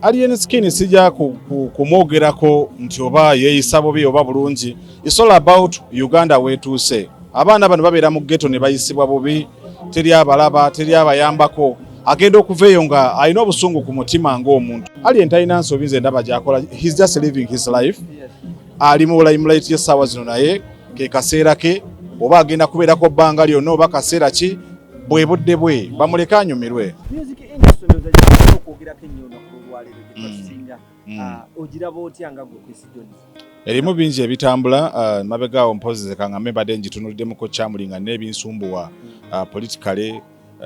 Alien Skin sijja kumwogerako nti oba yeeyisa bubi oba bulungi. It's all about Uganda weetuuse. Abaana bano babeera mu ghetto ne bayisibwa bubi, teri abalaba, teri abayambako. Agenda okuva eyo nga alina obusungu ku mutima ng'omuntu. Alien talina nsobi nze ndaba gy'akola. He's just living his life. Ali mu limelight y'essaawa zino, naye ke kaseera ke, oba agenda kubeerako bbanga lyonna oba kaseera ki, bwe budde bwe, bamuleke anyumirwe. Music industry ndowooza gy'osobola okwogerako ennyo olunaku lw'olwaleero gye tusinga. Ogiraba otya nga gwe Chris Jones? Erimu bingi ebitambula mabega awo mpozi kaŋŋambe mbadde ngitunuliddemuko kyamuli nga n'ebinsumbuwa politically,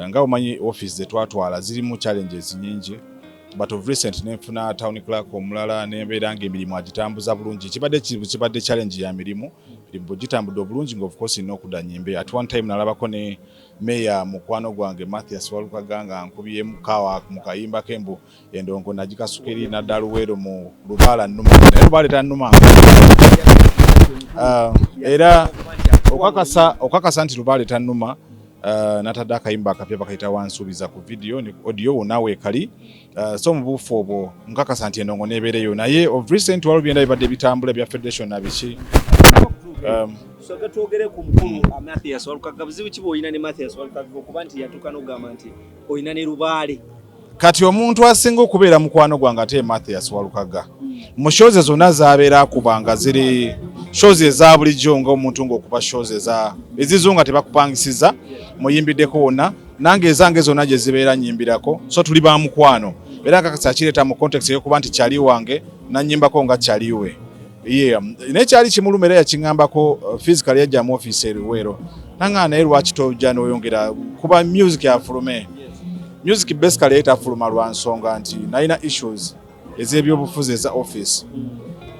nga omanyi office zetwatwala zirimu challenges nyingi, but of recent nenfuna town clerk omulala, nembeera nga emirimu agitambuza bulungi. Kibadde kizibu, kibadde challenge ya mirimu. Emirimu bwe gitambudde obulungi, nga of course nina okudda nyimbe. At one time nalabako ne meya mukwano gwange Mathias Walukaga nga nkubyemu kawa mu kayimba ke mbu endongo nagikasuka eri nadda Luweero mu Lubaala nnuma, naye Lubaale tannuma. Era okakasa nti Lubaale tannuma, natadde akayimba akapya bakayita Wansuubiza ku video ne audio wonna weekali. So mu buufu obwo nkakasa nti endongo nebeereyo, naye of recent waliwo byenda bibadde bitambula ebya federation na biki. Soka twogere ku mukulu Mathias Walukaga. Buzibu ki bw'olina ne Mathias Walukaga okuba nti yatuuka n'okugamba nti olina ne Lubaale? Kati omuntu asinga okubeera mukwano gwange ate Mathias Walukaga, mu shows zonna zabeera akuba nga ziri shows eza bulijjo, ng'omuntu ng'okuba shows eza ezizo nga tebakupangisiza, muyimbiddeko wonna, nange ezange zonna gye zibeera nyimbirako, so tuli ba mukwano. Era nkakasa akireeta mu context ey'okuba nti kyali wange nanyimbako nga kyaliwe, yeah. Naye kyali kimuluma era yakiŋŋambako physically, yajja mu office e Luweero naŋŋaa, naye lwaki tojja n'oyongera kuba music afulume? Music basically yali tafuluma lwa nsonga nti nalina issues ez'ebyobufuzi eza office,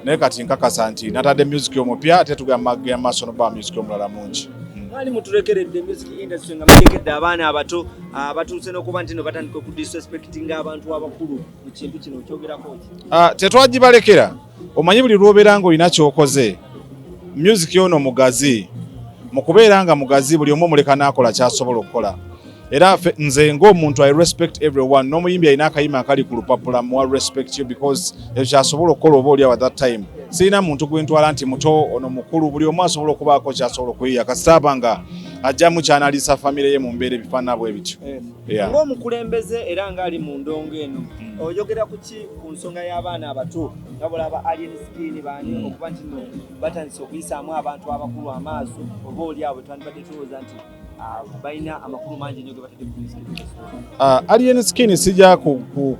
naye kati nkakasa nti natadde music omupya, ate tugamba maaso noba music omulala mungi. Mwali mutulekeredde music industry nga mulekedde abaana abato abatuuse n'okuba nti no batandika okudisrespectinga abantu abakulu mu kintu kino. Okyogerako ki? Ah, tetwagibalekera. Omanyi buli lwobeera ng'olina kyokoze, music ono mugazi, mu kubeera nga mugazi buli omu omuleka n'akola kyasobola okukola. Era nze ng'omuntu I respect everyone, n'omuyimbi alina akayimba akali ku lupapula muwa respect yo, because ekyo kyasobola okukola oba oli awo at that time. Sirina muntu gwentwala nti muto, ono mukulu. Buli omu asobola okubaako kyasobola okuyiya, kasita aba nga ajjamu kyanaliisa famire ye mu mbeera ebifaanana bwe bityo. Yeah. Ng'omukulembeze era ng'ali mu ndongo eno, oyogera ku ki ku nsonga y'abaana abato nga bulaba Alien Skin baani okuba nti no batandise okuyisaamu abantu abakulu amaaso, oba oli awo twandibadde tulowooza nti balina amakulu mangi nnyo ge batadde ku music industry? Alien Skin sijja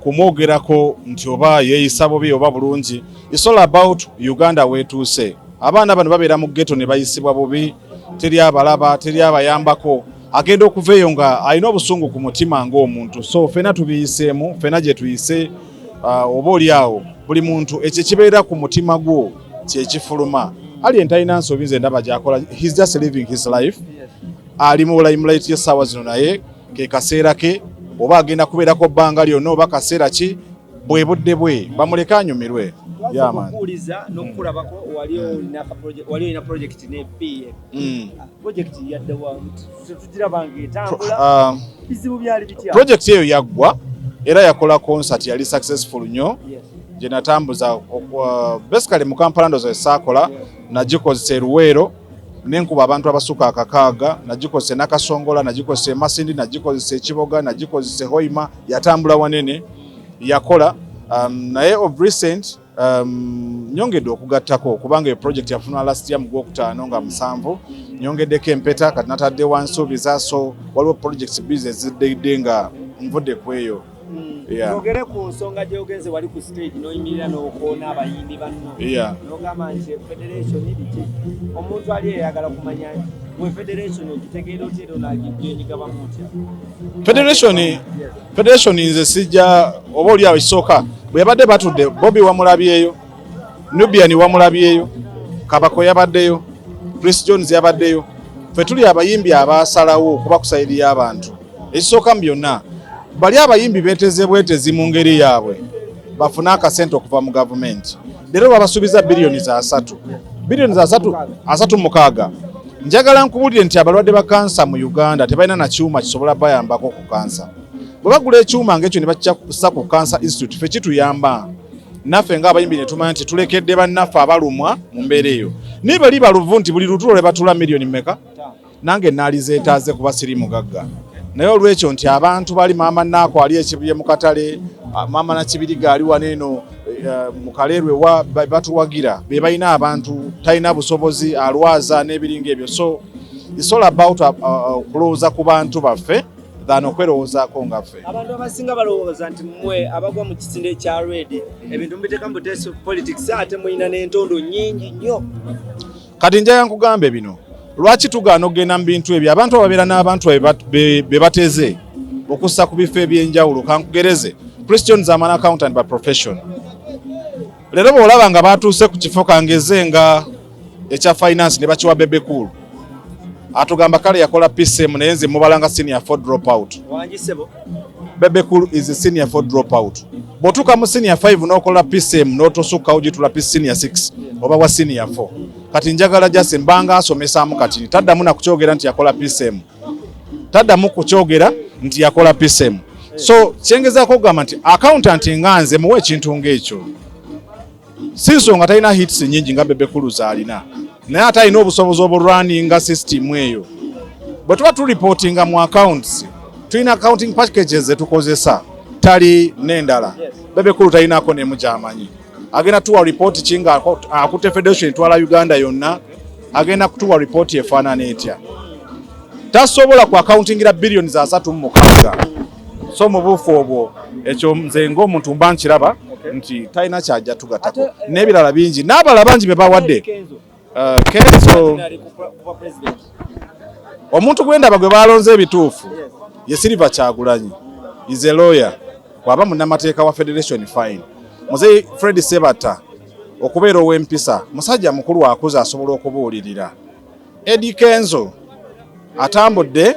kumwogerako nti oba yeeyisa bubi oba bulungi. It's all about Uganda weetuuse. Abaana bano babeera mu ghetto ne bayisibwa bubi, teri abalaba, teri abayambako. Agenda okuva eyo nga alina obusungu ku mutima ng'omuntu, so ffena tubiyiseemu, ffena gye tuyise. Oba oli awo buli muntu ekyo kibeera ku mutima gwo kyekifuluma. Alien talina nsobi nze ndaba gy'akola. He's just living his life. Ali mu limelight y'essaawa zino, naye ke kaseera ke, oba agenda kubeerako bbanga lyonna oba kaseera ki, bwe budde bwe, bamuleke anyumirwe. Yeah, man. Okuwuliza n'okukulabako wali olina project ne PA. Project yaddewa? Tetugiraba ng'etambula. Bizibu byali bitya? Project eyo yaggwa era yakola concert, yali successful nnyo, gye natambuza basically mu Kampala. Ndowooza esaakola nagikozesa e Luweero nenkuba abantu abasuka 600, nagikozesa e Nakasongola, nagikozesa e Masindi, nagikozesa e Kiboga, nagikozesa e Hoima. Yatambula wanene, yakola. Naye of recent nyongedde okugattako, kubanga eyo project yafuna last year mu gwokutaano nga 7, nyongeddeko empeta, kati natadde Wansuubiza. So waliwo projects busy eziddedde nga nvudde ku eyo. Yeah. Twogere ku nsonga gy'ogenze wali ku stage n'oyimirira n'okoona abayimbi banno n'ogamba nti federation biki. Omuntu ali eyagala kumanya gwe federation ogitegeera otya era onagyenyigabamu otya? Federation, federation nze sijja oba oli awo. Ekisooka bwe yabadde batudde, Bobi wamulabyeyo, Nubian wamulabyeyo, Kabako yabaddeyo, Chris Jones yabaddeyo. Ffe tuli abayimbi abaasalawo okuba ku side y'abantu. Ekisooka mu byonna, bali abayimbi beeteze bwetezi mu ngeri yaabwe bafune akasente okuva mu gavumenti. Leero babasuubiza biliyoni za 30, biliyoni za 30, 36. Njagala nkubulire nti abalwadde ba kansa mu Uganda tebalina na kyuma kisobola bayambako ku kansa. Bwe bagula ekyuma ng'ekyo ne bakissa ku Cancer Institute, ffe kituyamba naffe ng'abayimbi ne tumanya nti tulekedde bannaffe abalumwa mu mbeera eyo. Naye bali baluvu nti buli lutulo lwe batula miliyoni mmeka, nange naalizeetaaze kuba siri mugagga. Naye olwekyo nti abantu bali, maama Naako ali ekibuye mu katale, maama Nakibiriga ali wano eno mu Kaleerwe wa batuwagira, be balina abantu, talina busobozi, alwaza n'ebiringa ebyo. So it's all about kulowooza ku bantu baffe than okwerowoozaako nga ffe. Abantu abasinga balowooza nti mmwe abagwa mu kisinde ekya red ebintu mubiteeka mu buteesi politics, ate mulina n'entondo nnyingi nnyo. Kati njagala nkugambe bino: lwaki tugaana okugenda mu bintu ebyo? Abantu ababeera n'abantu be bateze okussa ku bifo ebyenjawulo. Kankugereze, Chris Jones am an accountant by profession. Leero bw'olaba nga batuuse ku kifo kangeze nga ekya finance ne bakiwa Bebe Cool, atugamba kale yakola PCM, naye nze mubalanga senior 4 drop out. Wangi ssebo? Bebe Cool is a senior 4 drop out. Bw'otuuka mu senior 5 n'okola PCM n'otosukkawo gitula P senior 6 oba wa senior 4. Kati njagala jase mbanga asomesaamu, kati taddamu na kukyogera nti yakola PCM, taddamu kukyogera nti yakola PCM. So kyengezaako okugamba nti accountant nga nze muwe ekintu ng'ekyo, si nsonga talina hits nnyingi nga Bebe Cool z'alina, naye ate alina obusobozi obulwaninga system eyo. Bwe tuba tureportinga mu accounts, tulina accounting packages zetukozesa, tali n'endala. Bebe Cool talinako nemu gyamanyi. Agenda tuwa report ki nga akutte federation etwala Uganda yonna? Agenda kutuwa report efaanana etya? Tasobola ku accountingira billions 36. So mu buufu obwo, ekyo nze ng'omuntu mba nkiraba nti talina kyajja tugatako n'ebirala bingi n'abalala bangi be bawadde. Kenzo. Kenzo Ali kuba president. Omuntu gwendaba gwe balonze ebituufu ye Silver Kyagulanyi, is a lawyer, bw'aba munnamateeka wa federation, fine. Muzeyi Fred Sebata okubeera ow'empisa, musajja mukulu akuze, asobola okubuulirira. Eddie Kenzo atambudde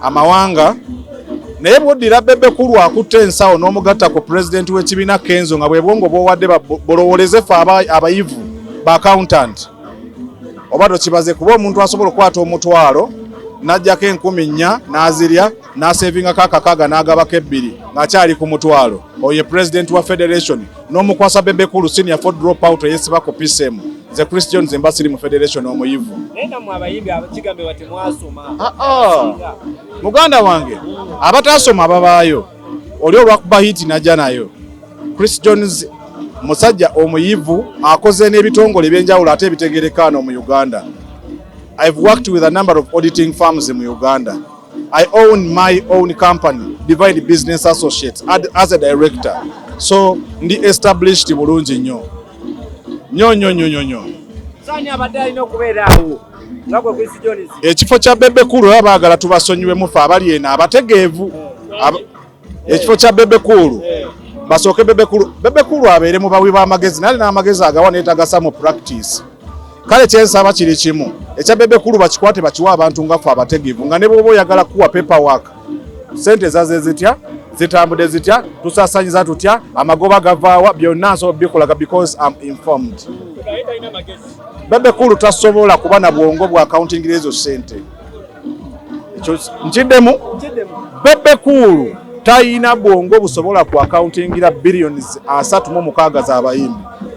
amawanga, naye bw'oddira Bebe Cool akutte ensawo n'omugatta ku pulezidenti w'ekibiina Kenzo, nga bwe bwongo bw'owadde bulowoleze ffe abayivu ba accountant, oba tokibaze, kuba omuntu asobola okukwata omutwalo n'aggyako 4,000 n'azirya, n'asevingako akakaaga, n'agabako ebbiri ng'akyali ku mutwalo. Oyo ye president wa federation, n'omukwasa Bebe Cool senior 4 drop out eyesiba ku PCM. Nze Chris Jones mba siri mu federation omuyivu. Naye nammwe abayimbi kigambibwa temwasoma. Ah, ah. Muganda wange, abataasoma babaayo, oli olwakuba hit najja nayo. Chris Jones musajja omuyivu, akoze n'ebitongole ebyenjawulo ate ebitegerekaano mu Uganda. I've worked with a number of auditing firms in Uganda. I own my own company, Divide Business Associates, as a director. So ndi established bulungi nnyo nnyo nnyo nnyo nnyo nnyo. Sani abadde alina okubeera awo nga gwe Chris Jones? Ekifo kya Bebe Cool baba baagala tubasonyiwemu ffe abali eno abategeevu. Ekifo kya Bebe Cool, basooke Bebe Cool, Bebe Cool abeere mu bawi b'amagezi, naye n'amagezi agawa neetagasa mu practice. Kale kyensaba kiri kimu, ekya Bebe Cool bakikwate bakiwe abantu nga ffe abategeevu, nga ne bw'oba oyagala kuwa paperwork, sente zaze zitya, zitambudde zitya, tusaasanyiza tutya, amagoba gavaawa, byonna nsobola bikolaga because am informed. Bebe Cool tasobola kuba na bwongo bwa accounting ezo sente. Ekyo nkiddemu: Bebe Cool talina bwongo busobola ku accountingira billions 36 z'abayimbi.